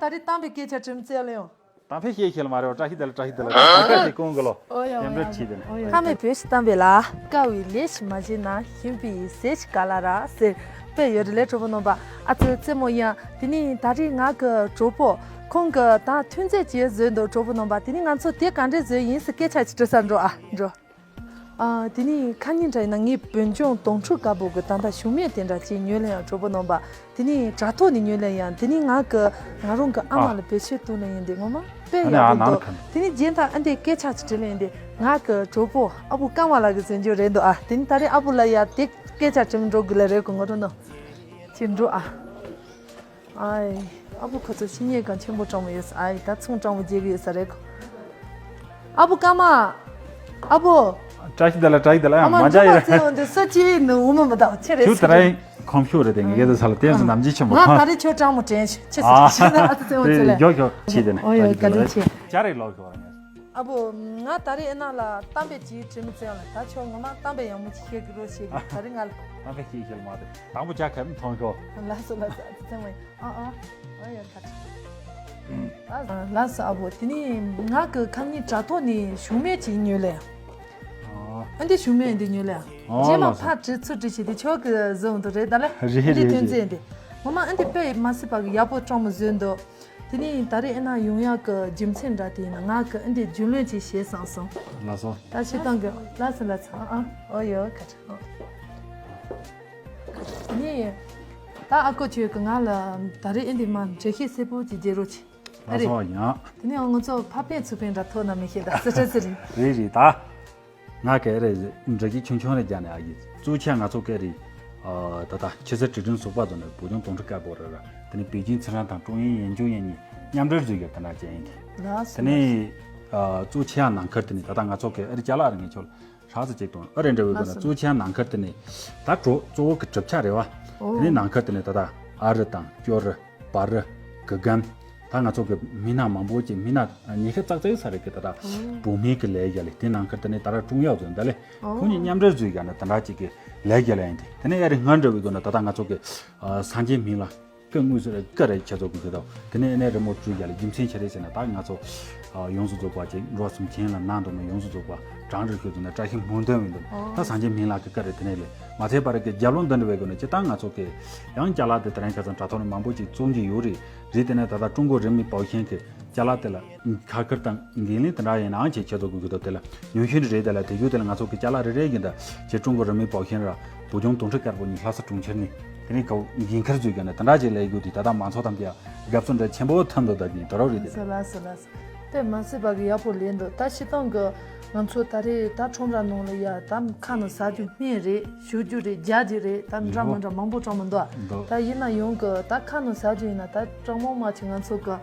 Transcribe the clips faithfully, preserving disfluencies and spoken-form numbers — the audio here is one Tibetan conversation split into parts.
ད་རེས་གཏམ་པའི་སྐད་ཆ་དྲི་མི་བཙལ་ཡོང་། གཏམ་དཔེ་བཤད་ཤེས་ལ་མ་རེད་བ། བཀྲ་ཤིས་བདེ་ལེགས། བཀྲ་ཤིས་བདེ་ལེགས། བཀྲ་ཤིས་ཀུན་དགའ་ལོ། ཨོ་ཡ། ཡང་འབྲེལ་བྱས་ཏེ་ནས། ཨོ་ཡ། ཁ་མེད་བོད་ཞིག་གཏམ་པའི་ལ། དཀའ་བའི་ལས་ཤིག་མ་བྱས་ན། ཞིམ་པའི་ཟས་ཤིག་ག་ལ་རག་ཟེར་དཔེ་ཡོད་རེད་ལས། གྲོགས་པོ་རྣམ་པ། ཨ་ཙི་རྩེད་མོ་ཡ། དེ་ནས་ད་རེས་ང་གི་གྲོགས་པོ་ཁོང་གི་ད་ཐོན་རྫས་ཅིག་བཟོས་འདུག་གྲོགས་པོ་རྣམ་པ། དེ་ནས་ང་ཚོ་དེ་ག་འདྲས་བཟོས་ཡིན་ཟེར་སྐད་ཆ་ཅིག་དྲི་ས་འགྲོ་ཨ་འགྲོ། ཨ། དེ་ནས་ཁ་ཉིན་དྲ་ཡིན་ན་ངས་བོད་ལྗོངས་དོང་ཁྲུག་དཀར་པོ་གི་ད་ལྟ་ཞུ་མེད་དེ་འདྲ་ཅིག་ཉོས་ལེ་ཡང་གྲོགས་པོ་རྣམ་པ། དེ་ནས་དྲ་ཐོག་ནས་ཉོས་ལེ་ཡང་། དེ་ནས་ང་གི་ང་རང་གི་ཨ་མ་ལ་བེད་སྤྱོད་བཏང་ལེ་ཡིན་དེ་ངོ་མ་དཔེ་ཡག་པོ་འདུག་དེ་ནས་རྗེས་མཐའ་ཨ་འདི་སྐད་ཆ་ཅིག་དྲིས་ལེ་ཡིན་དེ། ང་གི་གྲོགས་པོ་ཨ་བུ་ཀརྨ་ལགས་ཀྱི་ཟིན་རྒྱུ་རེད་འདུག་ཨ། དེ་ནས་ད་རེས་ཨ་བུ་ལ་ཡ་དེ་སྐད་ཆ་དྲི་མི་འགྲོ་དགོས་ལེ་རེད་གོ། ངོ་རོ་ནོ་ཅིག་འགྲོ་ཨ། ཨའི། ཨ་བུ་ཁོ་ཚོ་ཕྱི་ཉལ་ཁང་ཆེན་པོ་སྤྲང་མོ་ཡོད་ས། ཨའི། ད་ཚོང་སྤྲང་མོ་རྒྱག་གི་ཡོད་ས་རེད་གོ། ཨ་བུ་ཀརྨ། ཨ་བུ། བཀྲ་ཤིས་བདེ་ལེགས། བཀྲ་ཤིས་བདེ་ལེགས། ཨ་ཡ། མ་མཇལ་ཡོད་རེད། ཨ་ཙི་འོན་ཏེ་ས་ཅི་ནི་འུ་མ་མ་དག་ཆེ་རེད། ཁྱོད་ད་རེས་ཁོམ་ཤོག་རེད་དེ། ངེད་ཀྱི་ས་ལ་བསྟན་སུ་ནམ་རྒྱུན་ཆེན་པོ་ང་ད་རེས་ཁྱོད་སྤྲང་མོ་དྲན་ཤོག་ཆེ་ས་ཆེ་ས། ཨ་ཙི་འོན་ཏེ་ལེ། ཡོ་ཡོ་ཆེ་དེ་ནས། ཨོ་ཡོ། བཀའ་དྲིན་ཆེ། ཅ་རེད་ལོ་ཤོག་ར་ངས། ཨ་བུ། ང་ད་རེས་ཨེ་ན་ལ་གཏམ་དཔེ་ཅིག་དྲི་མི་བཙལ་ལ། ད་ཁྱོད་ངོ་མ་གཏམ་དཔེ་ཡག་མོ་ཅིག་བཤད་གི་རོགས་བྱེད་གི། ད་རེས་ང་ལ། གཏམ་དཔེ་བཤད་ཤེས་ལ་མ་རེད། དང་པོ་ཇ་ཁབ་མཐོང་ཤོག་ལགས་སོ་ལགས་སོ། ཨ་ཙི་ཙེ་མོ། ཨ་ཨ། ཨ་ཡ་ཁ་ཁྲི། ལགས་སོ་ཨ་བུ། དེ་ནས་ང་གི་ཁ་ཉིན་དྲ་ཐོག་ནས་ཞུ་མེད་ཅིག་ཉོས་ལེ། ཨ་འདི་ཞུ་མེད་འདི་ཉོས་ལེ། རྗེས་མ་ལགས་སོ། ཕར་དྲི་ཚུར་དྲི་བྱས་ཏེ་ཁྱོད་ཀྱི་བཟོ་འདུག་རེད་ད་ལེ། རེད་རེད། འདི་ཐོན་རེད། རྫས་འདི་ངོ་མ་ཨ་འདི་དཔེ་མ་སྲིད་པ་གི་ཡག་པོ་སྤྲང་མོ་བཟོས་འདུག་དེ་ནས་ད་རེས་ཨེ་ན་ཡོང་ཡག་གི་རྒྱུ་མཚན་འདྲ་དེ་ཡིན་ན། ང་གི་ཨ་འདི་རྒྱུས་ལོན་ཅིག་བྱས་སོང་སོང་། ལགས་སོ། ད་ཤི་སྟངས་གི་ལགས་སོ་ལགས་སོ། ཨ་ཨ། ཨོ་ཡོ་ཁ་ཁྲི། ཨོ། དེ་ནས་ད་ཨ་ཁུ་ཁྱོད་ཀྱི་ང་ལ་ད་རེས་ཨེ་འདི་མ་འགྲེལ་བཤད་གསལ་པོ་ཅིག་རྒྱག་རོགས་གྱིས། ཨ་རེད། ལགས་སོ་ཡང་། དེ་ནས་ང་ཚོ་ཕ་ཕན་ཚུ་ཕན་འདྲ་ཐོག་ན་མི་ཤེས་ད་སི་ཁྲི་ཚི་རེད། རེད་རེད་ད། ང་ག་རེ་འདྲ་གི་ཆུང་ཆུང་རེ་རྒྱ་ནས་ཨ་ཡིན། གཙོ་ཆེ་ང་ཚོ་ག་རེ། ཨ་ད་ལྟ་ཆུ་ཚོད་དྲུག་བདུན་ཟུག་པ་ཚོ་ནས་བོད་ལྗོངས་དོན་ཁྲི་དཀར་པོ་རེ་ར། དེ་ནས་པེ་ཅིང་ཚི་རང་དང་ཀྲུང་ཡིན་ཡན་ཅུང་ཡན་གཉིས་མཉམ་འབྲེལ་བཟོས་ཡོད་དེ་འདྲ་ཅན་ཡིན་གི། ལགས་སོ། དེ་ནས་ཨ་གཙོ་ཆེ་ཡང་ནང་ཁུལ་དེ་ནས་ད་ལྟ་ང་ཚོ་ག་རེ་ཅ་ལག་རེ་ངས་ཆོག་ཧྲག་ཙི་གཅིག་དང་ཨ་རེ་འདྲ་བའི་སྒོ་ནས། ལགས་སོ། གཙོ་ཆེ་ཡང་ནང་ཁུལ་དེ་ནས་ད་གྲོ་གཙོ་བོ་གི་གྲུབ་ཆ་རེད་བ། ཨོ། དེ་ནས་ནང་ཁུལ་དེ་ནས་ད་ལྟ་ཨ་རི་དང་ཅོ་རི། བ་རི། གི་གམ། ད་ང་ཚོ་གི་མི་སྣ་མང་པོ་ཅིག་མི་སྣ་ཉི་ཤུ་རྩ་གཅིག་ས་རེད་གི། ད་ད་བུད་མེད་ཀྱི་ལས་རྒྱ་ལས་དེ་ནང་ཁུལ་དེ་ནས་ད་ར་ཀྲུང་ཡག་བཟོ་འདི་ལས། ཨོ། ཁོང་གཉིས་མཉམ་འབྲེལ་བཟོས་ཡ་ནི་དེ་འདྲ་ཅིག་གི་ལས་རྒྱ་ལས་ཡིན་ཏེ། དེ་ནས་ཨ་རི་སྔར་འདྲ་བའི་སྒོ་ནས་ད་ད་ང་ཚོ་གི་ཨ་སངས་རྒྱས་སྨན་བླ་སྐུ་དངོས་སུ་རེད་ཀ་རེད་ཁྱེད་ཚོ་གི་གི་ད། དེ་ནས་ཨ་ནས་རི་མོ་བྲིས་ཡ་ལས་རྒྱུ་མཚན་ཆེ་རེད་ཟེར་ན། ད་ང་ཚོ་ཨ་ཡོངས་སུ་རྫོགས་པ་ཅིག་འགྲོ་སུམ་ཆེན་ལ་ནང་དུ་མ་ཡོངས་སུ་རྫོགས་པ་གྲངས་རིག་ཤོད་དུ་ན་བཀྲ་ཤིས་སྨོན་འདུན་ཡིན་འདུག་ད་སངས་རྒྱས་སྨན་བླ་གི་ཀ་རེད། དེ་ནས་ལས་མ་ཚད་པ་རེད་གི་རྒྱབ་ལོང་འདི་འདྲ་བའི་སྒོ་ནས་ཅི་ད་ང་ཚོ་གི་ཡང་ཅ་ལག་དེ་དེ་རིང་ཁ་སང་དྲ་ཐོག་ནས་མང་པོ་ཅིག་བཙོང་གི་ཡོད་རེད། རེད། དེ་ནས་ད་ལྟ་ཀྲུང་གོ་རིན་མེད་པའོ་ཤན་གྱི་ཅ་ལག་དེ་ལ་ཁ་ཁུར་དང་འགན་ལེན་དེ་འདྲ་ཡིན་ནའང་ཆེ་ཁྱེད་ཚོ་གི་གི་ཐོབ་དེ་ལ་ཉུང་ཤོས་རེད། དེ་ལ་དེ་རྒྱུ་དེ་ལ་ང་ཚོ་གི་ཅ་ལག་རེ་རེ་ཡིན་ད་ཆེ་ཀྲུང་གོ་རིན་མེད་པའོ་ཤན་ར་བོད་ལྗོངས་དོན་ཁྲི་དཀར་པོ་གཉིས་ལྷ་ས་གྲོང་ཁྱེར་ནས་དེ་ནས་གའོ་འགན་ཁུར་བཟོས་ཀྱང་ནས་དེ་འདྲ་ཅིག་ལས་རྒྱུ་དེ་ད་ལྟ་མང་ཚོགས་ཐམས་ཅད་དགའ་བསུ་འདྲ་ཆེན་པོ་ཐོན་འདུག་ད་གིན་དོ་རོགས་རེད་དེ། ལགས་སོ་ལགས་སོ། དཔེ་མ་སྲིད་པ་གི་ཡག་པོ་ལས་འདུག་ད་ཕྱི་སྟངས་གི་ང་ཚོ་ད་རེས་ད་ཁྲོམ་ར་ནང་ལ་ཡ་ད་ཁ་ནང་ཟ་རྒྱུ་སྨན་རེད། བཞུ་རྒྱུ་རེད། རྒྱག་རྒྱུ་རེད། ད་འདྲ་མི་འདྲ་མང་པོ་སྤྲང་མོ་འདུག་འདུག་ད་ཡིན་ན་ཡང་གི་ད་ཁ་ནང་ཟ་རྒྱུ་ཡིན་ན་ད་སྤྲང་མོ་མ་ཆེ་ང་ཚོ་གི་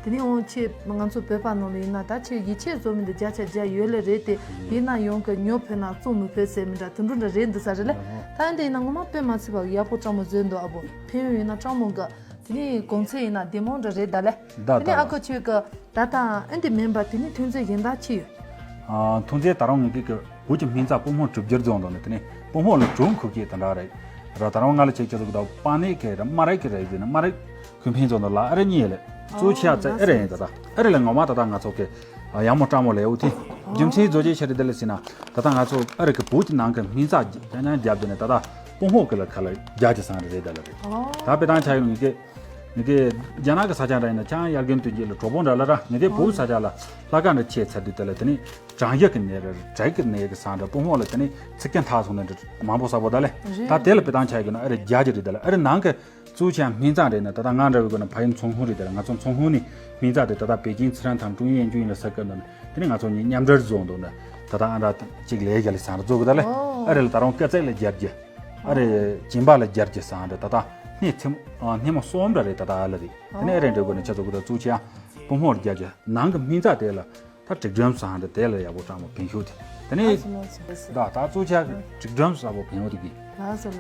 དེ་ནས་འོང་ཆེ་ང་ཚོ་བོད་པ་ནང་ལ་ཡིན་ན་ད་ཆེ་ཡིད་ཆེས་བཟོ་མི་འདུག་རྒྱ་ཆ་རྒྱ་ཡོད་ལེ་རེད་དེ། ཡིན་ན་ཡང་གི་ཉོ་ཕོད་ན་བཙོང་མི་ཕོད་ཟེར་མི་འདྲ་དུད་འགྲོ་འདྲ་རེད་འདུག་ས་རེད་ལེ། ད་འདི་ཡིན་ན་ངོ་མ་དཔེ་མ་སྲིད་པ་གི་ཡག་པོ་སྤྲང་མོ་བཟོས་འདུག་ཨ་བོ། ཕན་ཡོན་ཡིན་ན་སྤྲང་མོ་གི་དེ་ནས་གོང་ཚད་ཡིན་ན་བདེ་མོ་འདྲ་རེད་ད་ལེ། ད་དེ་ནས་ཨ་ཁུ་ཁྱོད་ཀྱི་ད་ལྟ་ཨེ་འདི་མིན་པ་དེ་ནས་ཐོན་རྫས་གཞན་དག་ཅི་ཡོད། ཨ། ཐོན་རྫས་ད་རུང་ངེད་ཀྱི་བོད་ཀྱི་སྨན་རྩྭ་སྤོ་སྨོ་གྲུབ་འགྱུར་རྫོང་དང་ནི་དེ་ནས་སྤོ་སྨོ་ལ་གྲུབ་མཁོ་གྱི་དེ་འདྲ་རེད། ར་ད་རུང་ང་ལ་ཅིག་ཅིག་ཟུག་ད་པ་ནི་ཁེ་ར་མ་རེད་ཁེ་རེད་ཟེར་ན་མ་རེད། ཁུན་ཕན་རྫོང་དང་ལ་ཨ་རེ་གཉིས་ལས་གཙོ་ཆེ་ཨ་ཙེ་ཨེ་རེད་ཡིན་ད་ད་ཨེ་རེད་ལ་ངོ་མ་ད་ད་ང་ཚོ་གི་ཡག་མོ་སྤྲང་མོ་ལས་འོ་དེ་རྒྱུ་མཚན་བཟོ་བྱེད་ཤ་རེད་དེ་ལ་ཟེར་ན་ད་ད་ང་ཚོ་ཨ་རེ་གི་བོད་ཀྱི་ནང་གི་སྨན་རྩྭ་ཡང་ཡང་རྒྱབ་དེ་ནས་ད་ད་སྤོ་སྨོ་གི་ལ་ཁ་ལ་རྒྱ་ཅི་སང་རེད་རེད་ད་ལ་རེད། ད་དཔེ་དང་ཆ་ཡོང་ངེད་ཀྱི། ངེད་ཀྱི་རྒྱ་ནག་གི་ས་ཆ་འདྲ་ཡིན་ན་ཆང་དབྱར་དགུན་དུས་འགྱིག་ལ་གྲོགས་པོ་འདྲ་ལ་ར་ངེད་ཀྱི་བོད་ས་ཆ་ལ་ལྷ་ཁང་འདྲ་ཆེ་ཚར་དུས་དེ་ལ་དེ་ནི་བྲང་ཡག་གི་ནས་ར་བྲག་གི་ནས་གི་སང་འདྲ་སྤོ་སྨོ་ལ་དེ་ནི་ཚིག་རྐྱང་ཐག་སོང་ནས་འདྲ་མང་པོ་ས་པོ་ད་ལེ། ད་དེ་ལ་དཔེ་དང་ཆ་ཡོད་ན་ཨ་རེ་རྒྱ་ཅི་རེད་ད་ལ་ཨ་རེ་ནང་གི་གཙོ་ཆེ་སྨན་རྩྭ་རེད་ན་ད་ལྟ་ང་འདྲ་བའི་སྒོ་ན་ཕ་ཡུལ་མཚོ་སྔོན་རེད་ད་ལ་ང་ཚོ་མཚོ་སྔོན་ནི་སྨན་རྩྭ་དེ་ད་ལྟ་པེ་ཅིང་ཚི་རན་དང་ཀྲུང་ཡིན་ཡན་ཅུང་ཡིན་ལ་ས་ཀ་འདྲ་ནི་དེ་ནི་ང་ཚོ་གཉིས་མཉམ་འབྲེལ་བཟོ་འདུག་ན་ད་ལྟ་ཨ་འདྲ་གཅིག་ལས་རྒྱ་ལས་སང་ར་བཟོ་གི་ད་ལེ་ཨ་རེ་ལ་ད་རུང་སྐད་ཚད་ལ་རྒྱ་རྒྱ། ཨ་རེ་སྦྱིན་པ་ལ་རྒྱར་གྱི་སང་འདྲ་ད་ད་སྣེ་ཚེ་སྣེ་མོ་གསུམ་འདྲ་རེད་ད་ད་ཨ་ལ་རེད། དེ་ནས་ཨ་རེ་འདྲ་དགོས་ན་ཆ་ཚོ་གུ་ད་གཙོ་ཆེ་ཨ་སྤོ་སྨོ་རྒྱ་རྒྱ་ནང་གི་སྨན་རྩྭ་དེ་ལ་ད་དྲེག་སྒྲོམ་སང་འདྲ་དེ་ལ་ཡག་པོ་སྤྲང་མོ་ཕན་ཤུགས་དེ་དེ་ནས་ད་ད་གཙོ་ཆེ་ཨ་དྲེག་སྒྲོམ་ས་པོ་ཕན་ཡོད་དེ་གི་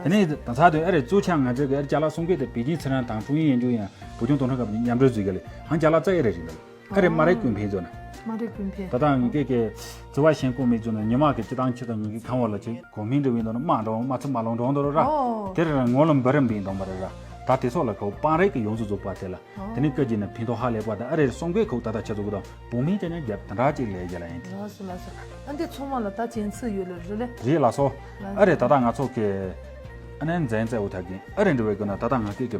དེ་ནས་ད་ས་དེ་ཨ་རེ་གཙོ་ཆེ་ང་ཚོ་གི་ཨ་རེ་ཅ་ལག་གསུང་སྐད་དེ་པེ་ཅིང་ཚི་རན་དང་ཀྲུང་ཡིན་ཡན་ཅུང་ཡང་བོད་ལྗོངས་དོན་ཁྲ་སྐབས་ནས་མཉམ་འབྲེལ་བཟོས་གི་ལས་ཧང་ཅ་ལག་རྩ་ཨེ་རེ་རེད་འདུག་ཨ་རེ་མ་རེད་ཀུན་ཕན་ཚོ་ན། མ་རེད་ཀུན་ཕན། ད་ལྟ་ངེད་ཀྱི་ཙི་བ་ཤེན་ཀུང་མི་ཚོ་ན་ཉི་མ་གི་སྤྱི་བཏང་ཆུ་དང་ངེད་ཀྱི་ཁང་བ་ལ་ཆེ་གོ་མིན་འདྲ་བའི་འདུག་ན་མ་འགྲོ་མ་ཚུ་མ་ལོང་འགྲོ་འདུག་ར། ཨོ། དེ་རེ་ར་ངོ་ལ་འབུ་རམ་བིན་འདུག་མ་རེད་ར། ད་དེ་ཚོ་ལ་ཁོ་སྤང་རེས་ཀྱི་ཡོངས་སུ་རྫོགས་པ་དེ་ལ། དེ་ནས་སྐད་ཀྱིས་ནི་ཕན་ཐོགས་ཧ་ལས་པ་དང་ཨ་རེ་གསུང་མཁན་ཁོ་ད་ལྟ་ཁྱེད་ཚོ་གི་དང་བུད་མེད་ཀྱང་ཡང་རྒྱབ་དེ་འདྲ་ཅིག་ལས་རྒྱ་ལ་ཡིན་ཏེ། ལགས་སོ་ལགས་སོ། ཨ་འདི་ཚང་མ་ལ་ད་གྱེན་ཚུད་ཡོད་ལ་རེད་ལེ། རེད་ལགས་སོ། ཨ་རེ་ད་ལྟ་ང་ཚོ་གི་ཨ་ནེ་འཛིན་བཙལ་འུ་ཐག་གིན་ཨ་རེ་འདྲི་བའི་སྒོ་ན་ད་ལྟ་ང་སྐད་ཀྱི་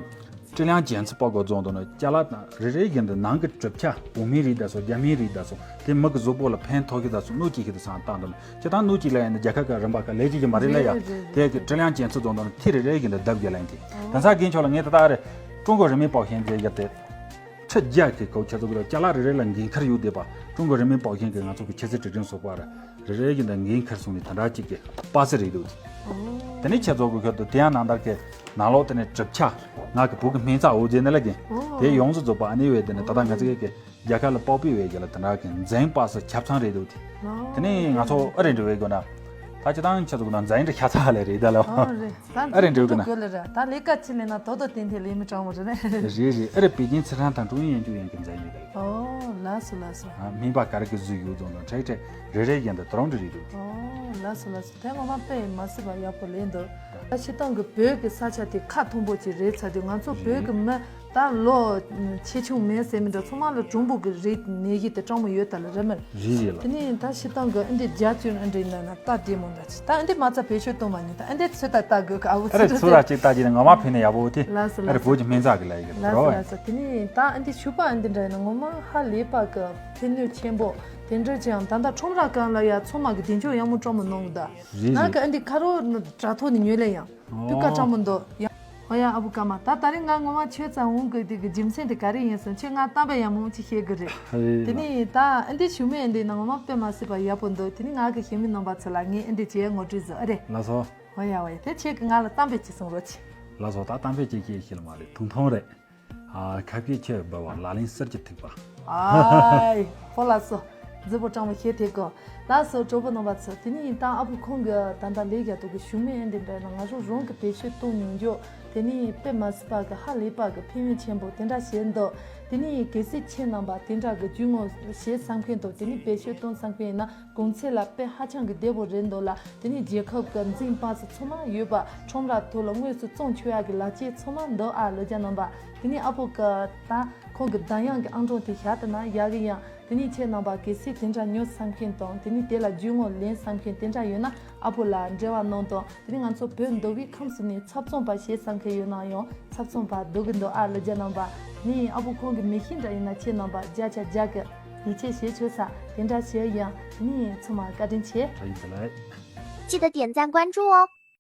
སྤྲེལ་ཡང་གྱེན་ཚུད་པ་གོ་རྫོང་དུ་ནི་ཅ་ལག་དང་རེ་རེ་བཞིན་དུ་ནང་གི་གྲུབ་ཆ་བུད་མེད་རིགས་དང་སོ་རྒྱ་མིའི་རིགས་དང་སོ་དེ་མི་གི་གཟུགས་པོ་ལ་ཕན་ཐོགས་ཀྱི་དང་སོ་གནོད་ཀྱི་ཤི་དུ་སང་བཏང་དུ་ནི་ཁྱེད་དང་གནོད་ཀྱི་ལ་ཡིན་ན་རྒྱལ་ཁབ་ཀྱི་རིམ་པ་ཀ་ལས་ཀྱི་ཀྱི་མ་རེད་ལ་ཡ། རེད་རེད་རེད། དེ་གི་སྤྲེལ་ཡང་གྱེན་ཚུད་རྫོང་དུ་ནི་ཐི་རེ་རེ་བཞིན་དུ་བརྡབ་རྒྱ་ལ་ཡིན་ཏེ། དེང་སང་གྱེན་ཆོག་ལ་ངས་ད་ལྟ་ཨ་རེ་ཀྲུང་གོ་རིན་མེད་པའོ་ཤན་རྫས་རྒྱབ་སྟེ། ཁྲི་བརྒྱ་གི་གོ་ཁྱེད་ཚོ་གི་ཅ་ལག་རེ་རེ་ལ་འགན་འཁུར་ཡོད་བསྡད་པ། ཀྲུང་གོ་རིན་མེད་པའོ་ཤན་གི་ང་ཚོ་གི་ཁྱད་ཚད་དྲིལ་སྒྲོན་ཚོགས་པ་ར་རེ་རེ་བཞིན་དུ་འགན་འཁུར་སོང་ནས་དེ་འདྲ་ཅིག་གི་པ་སེ་རེད་འདུག་དེ་ནས་ཁྱེད་ཚོ་གི་ཁྱོད་དུ་དེ་ཡང་ནང་ལྟར་གི་ནང་ལོགས་དེ་ནས་གྲུབ་ཆ་ང་གི་བུ་གི་སྨན་རྩ་འོ་རྫས་ནི་ལ་གི་དེ་ཡོངས་སུ་རྫོགས་པ་ཨ་ནི་བས་དེ་ནས་ད་ལྟ་ང་ཚོ་གི་རྒྱལ་ཁབ་ལ་པགས་པའི་བས་གི་ལ་དེ་འདྲ་གི་འཛིན་པ་སེ་ཁྱབ་ཚང་རེད་འདུག་དེ་ནས་ང་ཚོ་ཨ་རེ་འདྲི་བས་དགོས་ན་ད་ཅི་དང་ཁྱེད་ཚོ་གི་ན་འཛིན་འདྲི་ཁྱབ་ཚང་ལས་རེད་ད་ལ། ཨ་རེ་འགྲིག་གི་ན། ད་ལས་ཀ་ཅི་ལས་ན་དོ་དོ་ཏན་ཏན་ལས་མི་གྲང་བ་རེད་ནས། རེད་རེད། ཨ་རེ་པེ་ཅིན་ཚེ་རང་དང་ཀྲུང་ཡན་ཡན་ཅུ་ཡན་གྱི་མཛད་ཡོད་རེད། ཨོ་ལགས་སོ་ལགས་སོ། ཨ་སྨན་པ་ག་རེ་གི་བཟོས་ཡོད་དོ་ནོ་ཁྲེག་ཁྲེག་རེ་རེ་ཡན་དུ་དོ་རང་འདྲི་རེད་འདུག་ཨོ་ལགས་སོ་ལགས་སོ། དེ་ངོ་མ་དཔེ་མ་སྲིད་པ་ཡག་པོ་ལས་འདུག་ད་སྤྱིར་བཏང་གི་བོད་ཀྱི་ས་ཆ་དེ་ཁ་མཐོན་པོ་ཅིག་རེད་ཚ་དུས་ང་ཚོ་བོད་ཀྱི་མི་ད་ལོ་ཆེ་ཆུང་མེད་ཟེར་མི་འདྲ་ཚང་མ་ལ་གྲུམ་བུ་གི་རིགས་ནད་གཞི་དེ་གྲང་མོ་ཡོད་ད་ལ་རེད་མེད། རེད་རེད་ལ། དེ་ནས་ད་ཕྱི་ཐང་གི་ཨ་འདི་རྒྱ་ཅུན་ཨ་འདྲི་ན་ན་ལྟ་བདེ་མོ་འདྲ་ཅི་ད་ཨ་འདི་མ་རྩ་བེད་སྤྱོད་གཏོང་མ་ཉན་ད་ཨ་འདི་ཚོད་ལྟ་ལྟ་དགོས་གི་ཨ་བོ་ཨ་རེ་ཚོད་ལྟ་ཅིག་ལྟ་རྒྱུ་ནི་ངོ་མ་ཕན་ནི་ཡག་པོ་དེ། ལགས་སོ་ཨ་རེ་ལགས་སོ། བོད་ཀྱི་སྨན་རྩ་གི་ལ་ཡི་གི་ལགས་སོ་རོ། ལགས་སོ། དེ་ནས་ད་ཨ་འདི་ཕྱུ་པ་ཨ་འདི་འདྲ་ཡིན་ན་ངོ་མ་ཧ་ལས་པ་གི་ཕན་ནུས་ཆེན་པོ་དེ་འདྲ་ཅིའང་ད་ད་ཁྲོམ་ར་གང་ལ་ཡ་ཚང་མ་གི་བདེ་འཇོག་ཡག་མོ་གྲོགས་མོ་གནང་གི་ད། རེད་ང་རེད། གི་ཨ་འདི་ཁ་རོ་དྲ་ཐོག་ནས་ཉོས་ལེ་ཡང་སྤུས་ཀ་ཨོ། གྲང་མོ་འདུག་ཡ། ཧོ་ཡ་ཨ་བུ་ཀ་མ་ད་ད་རེས་ང་ངོ་མ་ཁྱོད་ཙམ་འོང་གི་དེ་གི་རྒྱུ་མཚན་དེ་ག་རེ་ཡིན་སོང་ཁྱོད་ང་གཏམ་པ་ཡང་མང་ཅིག་བཤད་གི་རེད། རེད་དེ་ལ། ནས་ད་ཨ་འདི་ཞུ་མེད་ཨ་འདི་ན་ངོ་མ་དཔེ་མ་སྲིད་པ་ཡག་པོ་འདུག་དེ་ནས་ང་གི་ཞི་མི་རྣམ་པ་ཚོ་ལ་ངས་ཨ་འདི་བྱས་ངོ་སྤྲོད་བཟོ་ཨ་རེད། ལགས་སོ། ཧོ་ཡ་ཧོ་ཡ་དེ་ཁྱེད་ཀྱི་ང་ལ་གཏམ་པའི་ཅི་གསུང་རོགས་གྱིས། ལགས་སོ་ད་གཏམ་པའི་ཅི་ཁྱེད་ཤེས་ལ་མ་རེད་ཐུང་ཐུང་རེད། ཨ་ཁ་བསྐྱེད་ཆེ་བ་བ་ལ་ལིང་གསེར་གྱི་ཐིགས་པ། ཨའི། ཧོ་ལགས་སོ། རྫི་བོ་སྤྲང་བོ་ཞེས་དེ་གོ། ལགས་སོ་གྲོགས་པོ་རྣམ་པ་ཚོ་དེ་ནས་ཡིན་ད་ཨ་བུ་ཁོང་གི་ད་ལྟ་ལས་རྒྱ་དུ་གི་ཞུ་མེད་ཨེ་འདི་འདྲ་ན་ང་ཚོ་རང་གི་བེད་སྤྱོད་གཏོང་མྱོང་རྒྱུ་དེ་ནས་དཔེ་མ་སྲིད་པ་གི་ཧ་ལས་པ་གི་ཕན་ཡོན་ཆེན་པོ་དེ་འདྲ་བྱེད་འདུག་དེ་ནས་གལ་སྲིད་ཁྱེད་རྣམ་པ་དེ་འདྲ་གི་རྒྱུས་ངོ་བྱེད་བསམ་མཁན་དང་དེ་ནས་བེད་སྤྱོད་གཏོང་བསམ་མཁན་ཡིན་ན། གོང་ཚད་ལ་དཔེ་ཧ་ཅང་གི་བདེ་པོ་རེད་འདུག་ལ། དེ་ནས་རྒྱལ་ཁབ་ཀྱི་འཛིན་པ་སུ་ཚང་མ་ཡོད་པ་ཁྲོམ་ར་ཐོག་ལ་དངོས་སུ་བཙོང་ཆོག་ཡག་གི་ལག་ཆས་ཚང་མ་འདུག་ཨ་ལོ་རྒྱ་རྣམ་པ། དེ་ནས་ཨ་ཕོ་གི་ད་ཁོང་གི་གདམ་ཡག་གི་ཨང་གྲངས་དེ་བཞག་ཏུ་ན་ཡག་གི་ཡང་དེ་ནས་ཁྱེད་རྣམ་པ་གལ་སྲིད་དེ་འདྲ་ཉོ་བསམ་མཁན་དང་དེ་ནས་དེ་ལ་རྒྱུས་ངོ་ལེན་བསམ་མཁན་དེ་འདྲ་ཡོད་ན་ཨ་ཕོ་ལ་འབྲེལ་བ་གནང་དང་དེ་ནས་ང་ཚོ་བོད་མདོ་དབུས་ཁམས་གསུམ་ནས་ཚབ་ཚོང་པ་བྱེད་བསམ་མཁན་ཡོད་ན་ཡང་ཚབ་ཚོང་པ་འདུག་གི་འདུག་ཨ་ལོ་རྒྱ་རྣམ་པ། དེ་ནས་ཨ་ཕོ་ཁོང་གི་མི་ཤེས་འདྲ་ཡིན་ན་ཁྱེད་རྣམ་པ་བརྒྱ་ཆ་བརྒྱ་གི། ཡིད་ཆེས་བྱེད་ཆོག་ས་དེ་འདྲ་བྱེད་ཡང་ནི་ཚང་མ་བཀའ་དྲིན་ཆེ། ཨ་ཡིན་ད་ལ། 记得点赞关注哦。